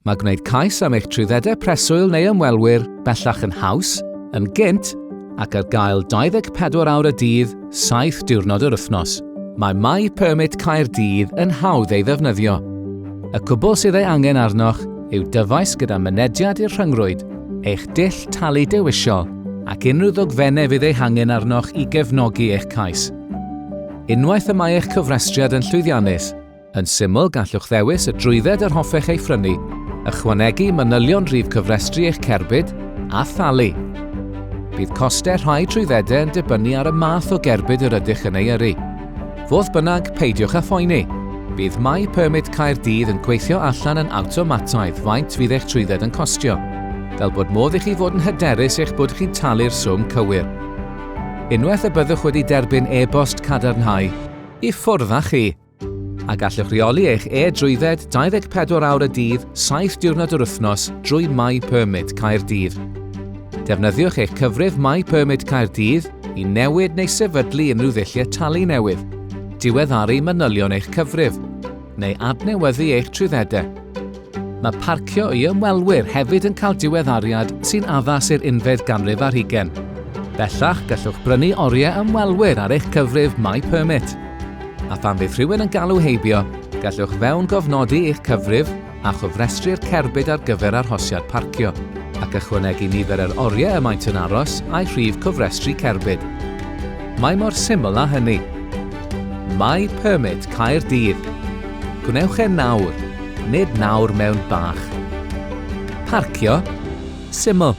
Mae gwneud cais am eich trwyddedau preswyl neu ymwelwyr bellach yn haws, yn gynt, ac ar gael 24 awr y dydd, 7 diwrnod yr wythnos. Mae My Permit Caerdydd yn hawdd ei ddefnyddio. Y cwbl sydd ei angen arnoch yw dyfais gyda mynediad i'r rhyngrwyd, eich dull talu dewisol, ac unrhyw ddogfennau fydd eu hangen arnoch i gefnogi eich cais. Unwaith y mae eich cofrestriad yn llwyddiannus, Yn syml, gallwch ddewis y drwydded yr hoffech ei phrynu, ychwanegu manylion rhif cyfrestru eich cerbyd, a thalu. Bydd costau rhai trwyddedau yn dibynnu ar y math o gerbyd yr ydych yn ei yrru. Fodd bynnag, peidiwch â phoeni. Bydd My Permit Caerdydd yn gweithio allan yn awtomataidd faint fydd eich trwydded yn costio, fel bod modd i chi fod yn hyderus eich bod chi'n talu'r swm cywir. Unwaith y byddwch wedi derbyn e-bost cadarnhau, i ffwrdd â chi! A gallwch reoli eich e-drwydded 24 awr y dydd, 7 diwrnod yr wythnos drwy My Permit Caerdydd. Defnyddiwch eich cyfrif My Permit Caerdydd i newid neu sefydlu unrhyw ddulliau talu newydd, diweddaru manylion eich cyfrif, neu adnewyddu eich trwyddedau. Mae parcio i ymwelwyr hefyd yn cael diweddariad sy'n addas i'r unfed ganrif ar hugain. Bellach, gallwch brynu oriau ymwelwyr ar eich cyfrif My Permit. A phan fydd rhywun yn galw heibio, gallwch fewn gofnodi eich cyfrif a chofrestru'r cerbyd ar gyfer arhosiad parcio, ac ychwanegu nifer yr oriau y maent yn aros a'i rhif cofrestru cerbyd. Mae mor syml â hynny. My Permit Caerdydd. Gwnewch e nawr, nid nawr mewn bach. Parcio? Syml.